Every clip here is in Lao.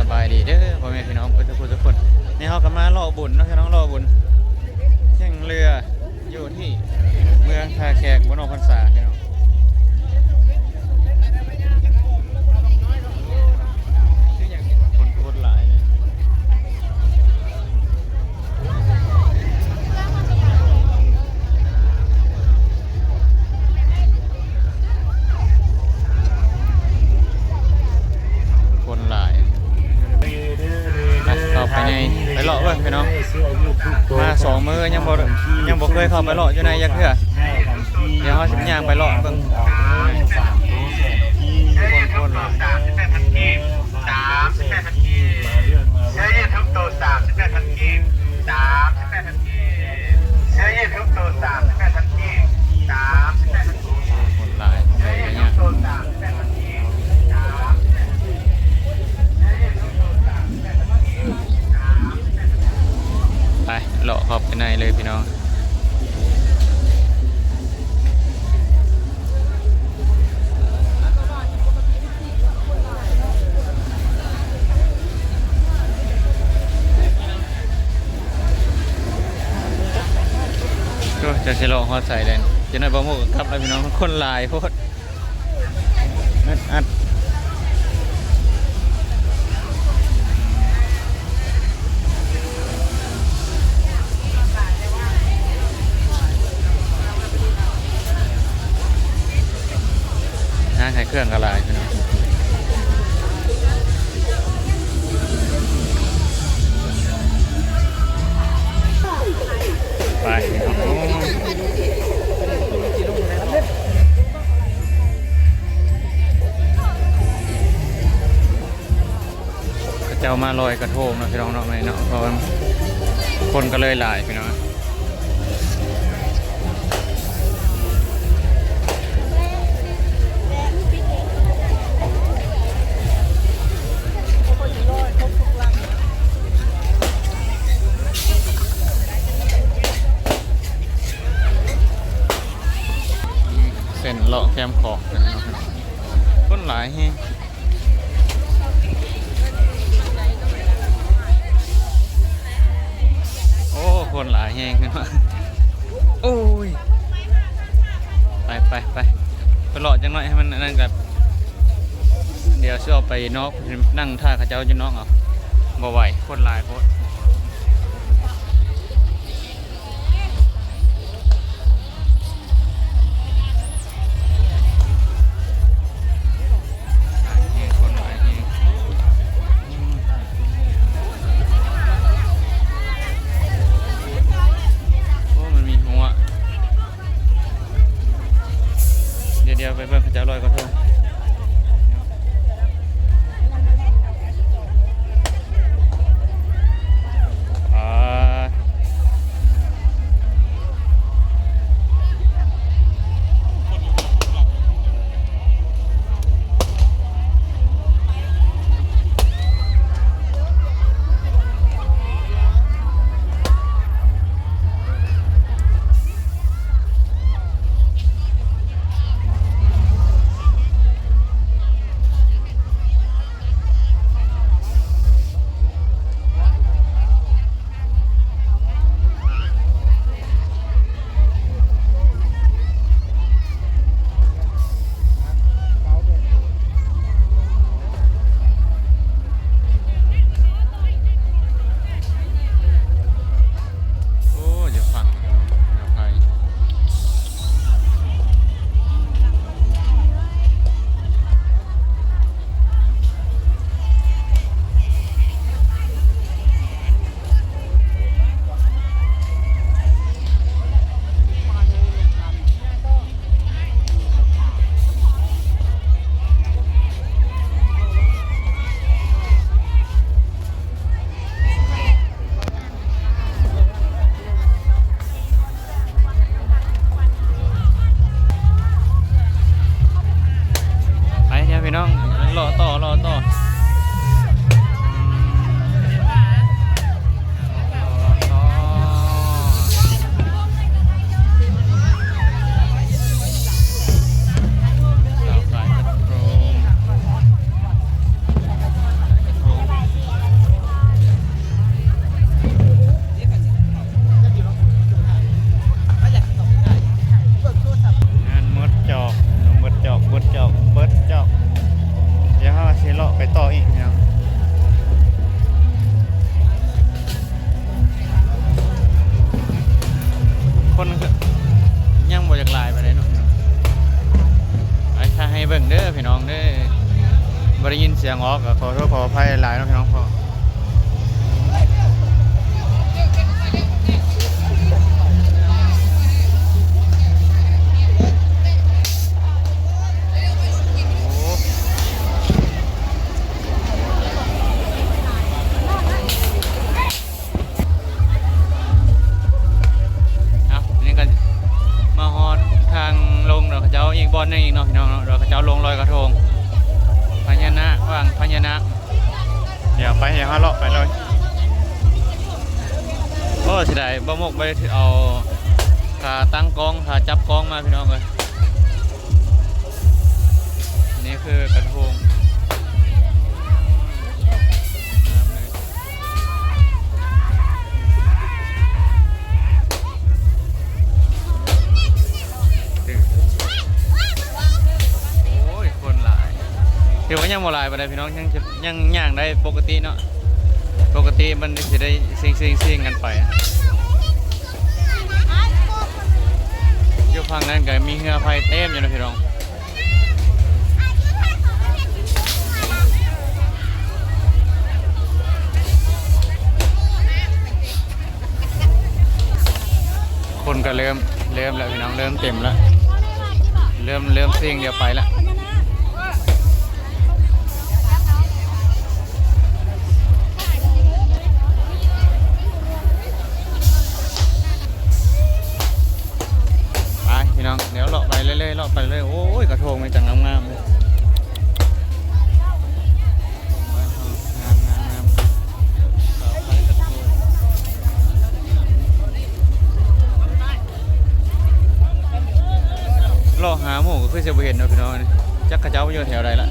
ສະບາຍດີເດີພໍ່ແມ່ພີ່ນ້ອງເບິດທຸກຜູ້ທຸກຄົນ. ນີ້ເຮົາກໍມາເລາະບຸນເນາະພີ່ນ້ອງ, ເລາະບຸນແຂ່ງເຮືອຢູ່ທີ່ເມືອງທ່າແຂກ ບ້ານນອກພັນສາພີ່ນ້ອງ. ຄົນໂຄດຫຼາຍເລີຍ. ຄົນຫຼາຍ. ໄປ ເຂົ້າໄປໃນ ໄປເລາະເບິ່ງພີ່ນ້ອງ. ມາສອງມື້ຍັງບໍ່ ຍັງບໍ່ເຄີຍເຂົ້າໄປເລາະຢູ່ໃນຈັກເທື່ອ. ດຽວເຮົາຊິຍ່າງໄປເລາະເບິ່ງ. ຄົນ ຄົນຫຼາຍ. ສາມສິບແປດພັນກີບ ສາມສິບແປດພັນກີບ ສາມສິບແປດພັນກີບ ສາມສິບແປດພັນກີບ ສາມສິບແປດພັນກີບ ຄົນຫຼາຍ. ໄປ ໄປ ເລາະເຂົ້າໄປໃນເລີຍພີ່ນ້ອງ. ໂອ້ຍ ຈັກຊິເລາະຮອດໃສແລ້ວ. ຈັກໜ້ອຍບ່າວມຸກກໍກັບແລ້ວພີ່ນ້ອງ, ຄົນຫຼາຍໂພດ. ອຶດອັດ. ຮ້ານຂາຍເຄື່ອງກໍຫຼາຍພີ່ນ້ອງ. ໄປ ເຂົາເຈົ້າມາລອຍກະໂທງເນາະພີ່ນ້ອງເນາະ ມື້ນີ້ເນາະ, ເພາະວ່າຄົນກໍເລີຍຫຼາຍພີ່ນ້ອງ. ເສັ້ນເລາະແຄມຂອງ ຄົນຫຼາຍແຮງ. ໂອ້ ຄົນຫຼາຍແຮງເນາະ. ໂອ້ຍ ໄປ ໄປ ໄປ ໄປເລາະຈັກໜ້ອຍໃຫ້ມັນອັນນັ້ນກັນ. ດຽວຊິອອກໄປນອກ ນັ່ງຖ້າເຂົາເຈົ້າຢູ່ນອກເອົາ. ບໍ່ໄຫວ ຄົນຫຼາຍໂພດ. ໂອ້ ມັນມີຫົວ. ດຽວ ດຽວໄປເບິ່ງເຂົາເຈົ້າລອຍກະທົງ. ໂອ້ ໄດ້ຍິນສຽງອອກ ກໍຂໍໂທດຂໍອະໄພຫຼາຍໆເນາະພີ່ນ້ອງເນາະ. ເອົາ ນີ້ກໍມາຮອດທາງລົງດອກຂະເຈົ້າອີກບ່ອນໜຶ່ງອີກເນາະພີ່ນ້ອງເນາະ, ດອກຂະເຈົ້າລົງລອຍກະທົງ ພະຍານາກ ວັງພະຍານາກ. ດຽວໄປ ດຽວເຮົາເລາະໄປເລີຍ. ໂອ້ ເສຍດາຍ ບໍ່ໝົກບໍ່ໄດ້ເອົາຂາຕັ້ງກ້ອງ ຂາຈັບກ້ອງມາພີ່ນ້ອງເອີຍ. ນີ້ຄືກະທົງ ງາມເລີຍ. ໂອ້ຍ ຄົນຫຼາຍ ຖືວ່າຍັງບໍ່ຫຼາຍປານໃດພີ່ນ້ອງ, ຍັງ ຍັງຍ່າງໄດ້ປົກກະຕິເນາະ. ປົກກະຕິມັນຊິໄດ້ຊິງໆໆກັນໄປ. ຢູ່ຝັ່ງນັ້ນກໍມີເຮືອພາຍເຕັມຢູ່ນະພີ່ນ້ອງ. ຄົນກໍເລີ່ມ ເລີ່ມແລ້ວພີ່ນ້ອງ ເລີ່ມເຕັມແລ້ວ ເລີ່ມ ເລີ່ມຊິງ ດຽວໄປແລ້ວ. ໄປພີ່ນ້ອງ ດຽວເລາະໄປເລື້ອຍໆ ເລາະໄປເລື້ອຍ. ໂອ້ຍ ກະທົງມີແຕ່ງາມໆເລີຍ ງາມໆໆ. ເລາະຫາໝູ່ກໍຄືຊິບໍ່ເຫັນເນາະພີ່ນ້ອງ, ຈັກເຂົາເຈົ້າຢູ່ແຖວໃດລະ.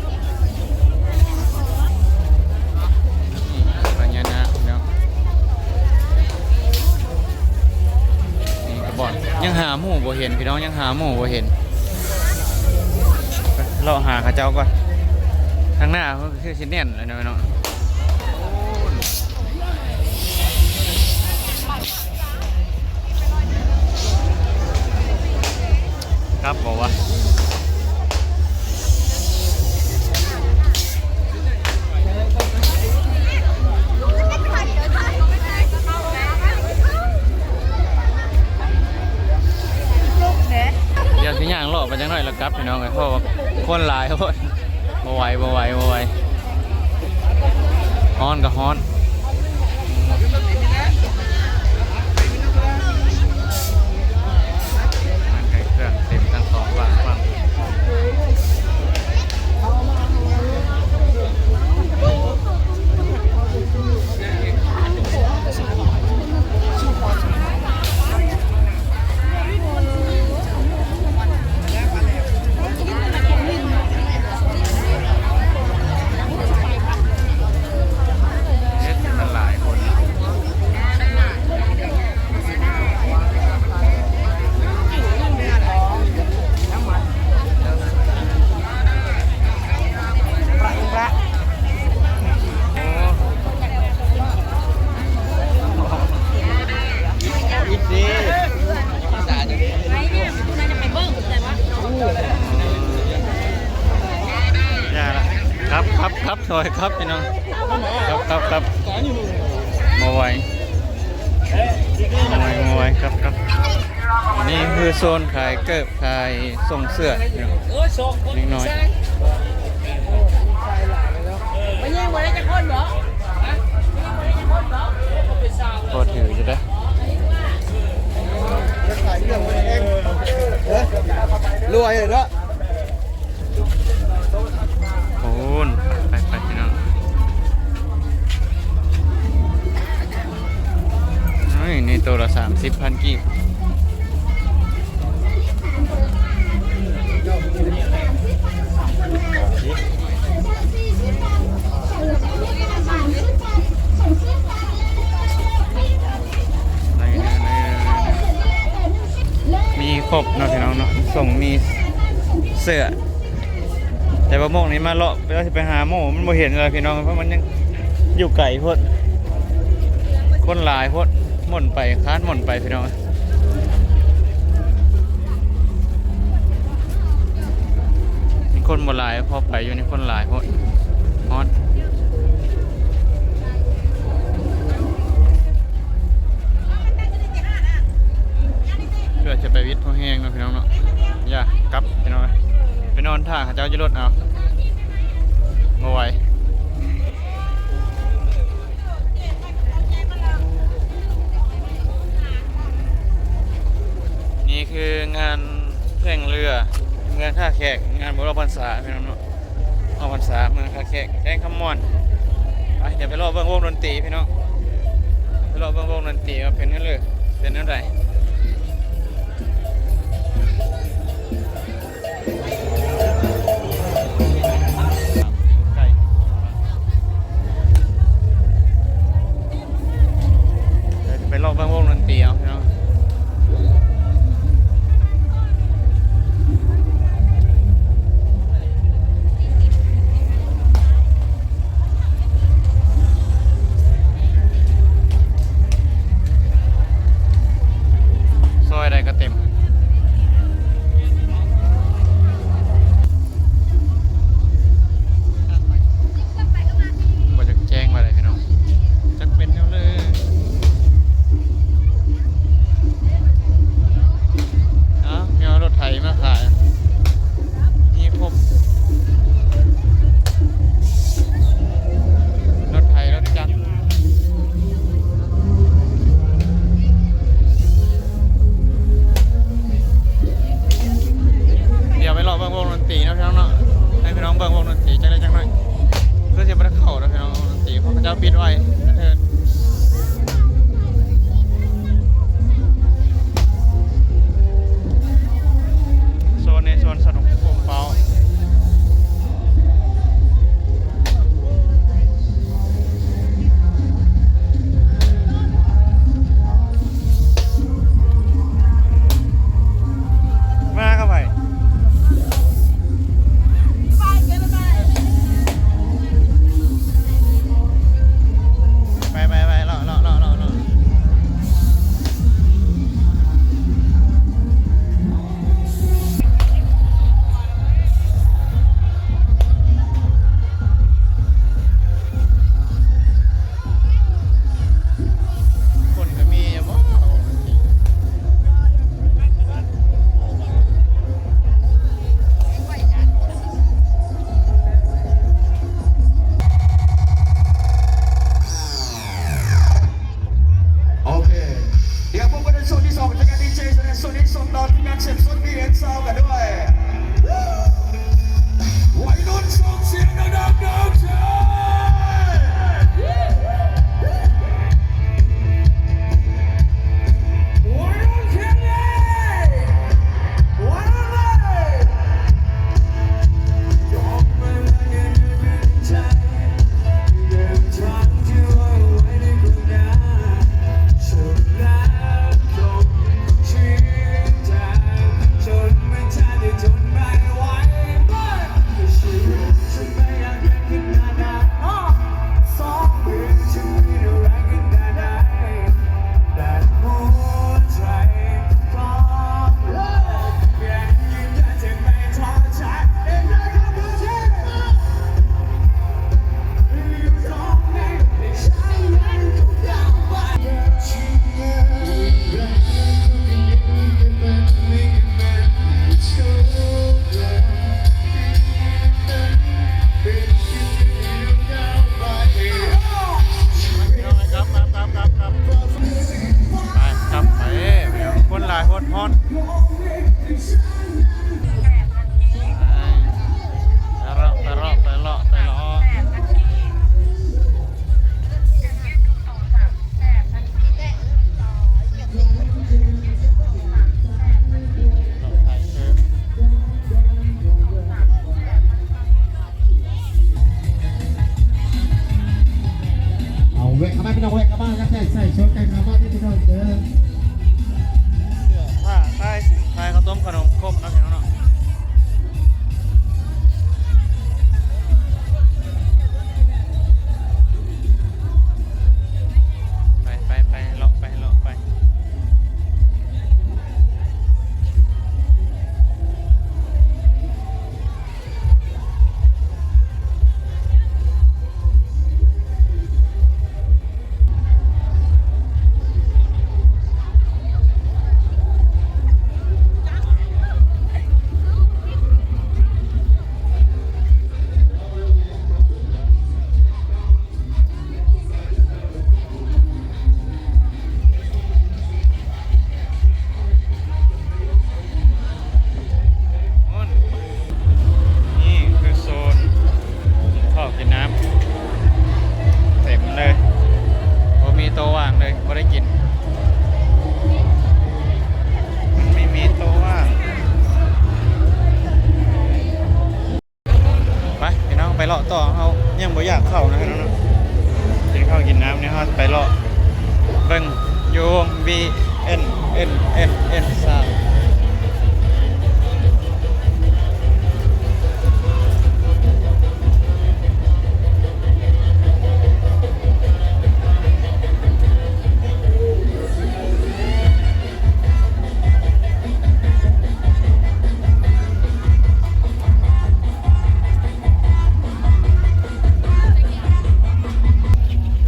ນີ້ພະຍານາກເນາະ ນີ້ກະບ່ອນ ຍັງຫາໝູ່ບໍ່ເຫັນພີ່ນ້ອງ, ຍັງຫາໝູ່ບໍ່ເຫັນ. ເລາະຫາເຂົາເຈົ້າກ່ອນ, ທາງໜ້າຄືຊິແໜ້ນແລ້ວເນາະ. ກັບບໍ່ວະ? ດຽວຊິຍ່າງເລາະໄປຈັກໜ້ອຍແລ້ວກັບ ພີ່ນ້ອງເອີຍ, ເພາະວ່າຄົນຫຼາຍໂພດ. ບໍ່ໄຫວ ບໍ່ໄຫວ ບໍ່ໄຫວ. ຮ້ອນກໍຮ້ອນ. ຮ້ານຂາຍເຄື່ອງເຕັມທັງສອງຝັ່ງ. ເຮັດໃຫ້ມັນຫຼາຍຄົນ. ຢ່າລະ ຄັບ ຄັບ ຄັບ ຊອຍຄັບ ພີ່ນ້ອງ. ຄັບ ຄັບ ຄັບ ບໍ່ໄຫວ ບໍ່ໄຫວ ບໍ່ໄຫວ. ຄັບ ຄັບ. ນີ້ຄືໂຊນຂາຍເກີບ ຂາຍສົ່ງເສື້ອ ເດັກນ້ອຍ. ພໍຖືຢູ່ເດ້. ລວຍເນາະ. ໂອ້ນ ໄປໆ ພີ່ນ້ອງ. ເອີຍ ນີ້ໂຕລະສາມສິບພັນກີບ. ມີຄົບເນາະ ພີ່ນ້ອງເນາະ, ສົ່ງມີເສື້ອ. ແຕ່ວ່າໝ່ອງນີ້ມາເລາະ ເວລາຊິໄປຫາໝູ່ມັນບໍ່ເຫັນແລ້ວພີ່ນ້ອງ, ເພາະມັນຍັງຢູ່ໄກໂພດ, ຄົນຫຼາຍໂພດ, ໝົນໄປ ຄ້ານໝົນໄປພີ່ນ້ອງ. ມີຄົນບໍ່ຫຼາຍ ພໍໄປຢູ່ນີ້ ຄົນຫຼາຍໂພດ. ງຄຳມ່ວນ. ໄປ ດຽວໄປເລາະເບິ່ງວົງດົນຕີພີ່ນ້ອງ, ໄປເລາະເບິ່ງວົງດົນຕີວ່າເປັນແນວເລີ ເປັນແນວໃດ. ໄປເລາະເບິ່ງວົງດົນຕີເອົາພີ່ນ້ອງ. ຊອຍໃດກໍເຕັມ ບໍ່ຈັກແຈ້ງວ່າໃດພີ່ນ້ອງ, ຈັກເປັນແນວເລີ. ເອົ້າ ມີເອົາລົດໄຖມາຂາຍ ມີຄົບ ລົດໄຖ ລົດຈັກ. ດຽວໄປເລາະເບິ່ງວົງດົນຕີເນາະພີ່ນ້ອງເນາະ, ໃຫ້ພີ່ນ້ອງເບິ່ງວົງດົນຕີຈັກເລັກຈັກນ້ອຍ. ຄືຊິບໍ່ໄດ້ເຂົ້າດອກພີ່ນ້ອງ, ວົງດົນຕີເຂົາເຈົ້າປິດໄວ້. ໂຊນນີ້ໂຊນສະໜຸກໂຮມເປົ້າ. ມາກັບໃຜ? ໄປ ໄປ ໄປ ເລາະ ເລາະ ເລາະ ເລາະ ເລາະ. ຄົນກໍມີຢູ່ບໍ່? ໂອເຄ ດຽວພົບກັນໃນໂຊນທີສອງ ຈາກ ດີເຈ ໃນໂຊນທີສອງ ຕໍ່ທີ່ງານເຊບຊົນ ດີເອັນຊາວ ກັນດ້ວຍ. ໄວໜຸ່ມສົ່ງສຽງດັງໆ ເດີເຊີ. ໄວໜຸ່ມຂຽນເລີຍ ໄວໜຸ່ມເລີຍ. ໄປ ກັບໄປ ຄົນຫຼາຍໂພດ ຮ້ອນ. ໄປເລາະ ໄປເລາະ ໄປເລາະ ໄປເລາະ. ເອົາ ແວະເຂົ້າມາ ພີ່ນ້ອງ ແວະເຂົ້າມາ ໃສ່ ໃສ່ ຊົນກັນເຂົ້າມາ ພີ່ນ້ອງເດີ. ເສື້ອຜ້າ ຂາຍສິ່ງ ຂາຍເຂົ້າຕົ້ມ ຂະໜົມ ຄົບເນາະ ພີ່ນ້ອງເນາະ. ໄປ ໄປ ໄປ ເລາະ ໄປ ເລາະ ໄປ. ເ ບໍ່ໄດ້ກິນ ມັນມີ ມີໂຕະວ່າງ. ໄປພີ່ນ້ອງ ໄປເລາະຕໍ່ ເຮົາຍັງບໍ່ຢາກເຂົ້ານະພີ່ນ້ອງເນາະ ກິນເຂົ້າກິນນ້ຳນີ້ ເຮົາໄປເລາະເບິ່ງຢູ່ວົງ BNNNN ຊາວ.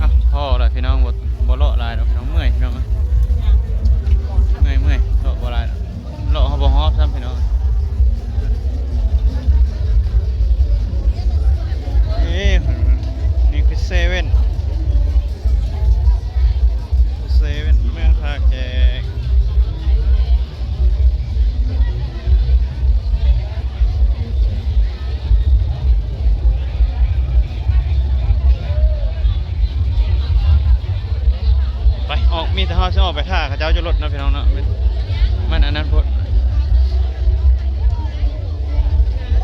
ອ່ະ ພໍແລ້ວພີ່ນ້ອງ ບໍ່ ບໍ່ເລາະຫຼາຍດອກພີ່ນ້ອງ ເມື່ອຍພີ່ນ້ອງ ເມື່ອຍ ເມື່ອຍ ເລາະບໍ່ຫຼາຍດອກ ເລາະເຮົາບໍ່ຮອບຊ້ຳພີ່ນ້ອງ. ເອີ ນີ້ຄືເຊເວັ່ນ ເຊເວັ່ນ ເມືອງທ່າແຂກ. ໄປ ອອກ ມີແຕ່ເຮົາຊິອອກໄປຖ້າເຂົາເຈົ້າຈອດລົດເນາະພີ່ນ້ອງເນາະ ມັນ ມັນອັນນັ້ນໂພດ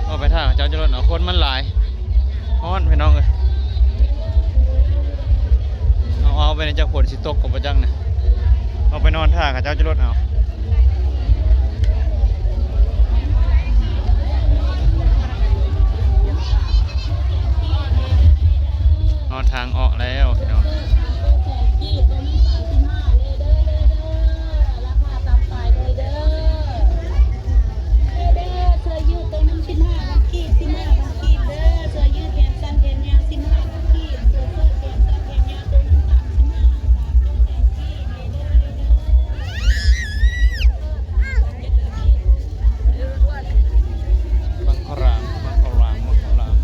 ອອກໄປຖ້າເຂົາເຈົ້າຈອດລົດເນາະ ຄົນມັນຫຼາຍ ຮ້ອນພີ່ນ້ອງເອີຍ. ເອົາ ເອົາໄປໃນຈັກຝົນຊິຕົກກໍບໍ່ຈັກນະ ເອົາໄປນອນຖ້າເຂົາເຈົ້າຈະລົດເອົາ. ຮອດທາງອອກແລ້ວພີ່ນ້ອງ. ບັງຄະລາມ ບັງຄະລາມ ບັງຄະລາມ.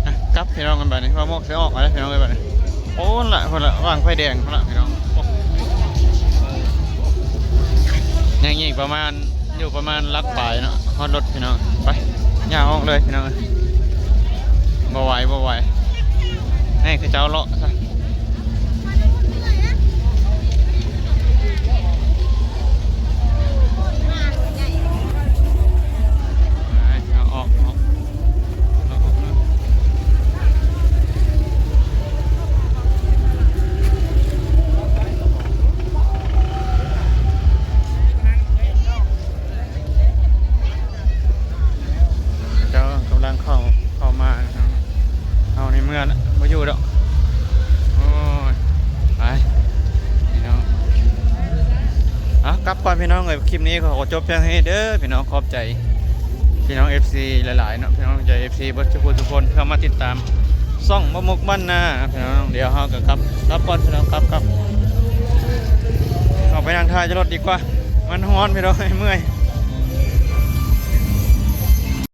ອ່ະ ກັບພີ່ນ້ອງກັນບາດນີ້ ວ່າໝອກຊິອອກມາແລ້ວພີ່ນ້ອງເອີຍບາດນີ້. ໂອ້ ລະ ພຸ້ນລະ ວາງໄຟແດງພຸ້ນລະພີ່ນ້ອງ. ໂອ້ ຍັງອີກປະມານ ຢູ່ປະມານຫຼັກປາຍເນາະ ຮອດລົດພີ່ນ້ອງ. ໄປ ຍ່າງອອກເລີຍພີ່ນ້ອງເອີຍ ບໍ່ໄຫວ ບໍ່ໄຫວ ໃຫ້ເຂົາເຈົ້າເລາະຊະ. ໄປ ເອົາອອກ ອອກ ເອົາອອກເນາະ. ເຈົ້າກຳລັງເຂົ້າ ເຂົ້າມານະຄັບ ເຮົາໃນເມືອງລະ ບໍ່ຢູ່ດອກ. ໂອ້ຍ ໄປພີ່ນ້ອງ ເອົາ ກັບກ່ອນພີ່ນ້ອງເອີຍ. ຄລິບນີ້ຂໍຈົບພຽງເທົ່ານີ້ເດີພີ່ນ້ອງ. ຂອບໃຈພີ່ນ້ອງເອັຟຊີຫຼາຍໆເນາະ ພີ່ນ້ອງໃຈເອັຟຊີເບິດທຸກຄົນ ເຂົ້າມາຕິດຕາມຊ່ອງບໍ່ມຸກບ້ານນາພີ່ນ້ອງ. ດຽວເຮົາກໍກັບ ກັບກ່ອນພີ່ນ້ອງ ກັບ ກັບ ເຂົ້າໄປນັ່ງຖ້າຈະລົດດີກວ່າ ມັນຮ້ອນພີ່ນ້ອງ ເມື່ອຍ.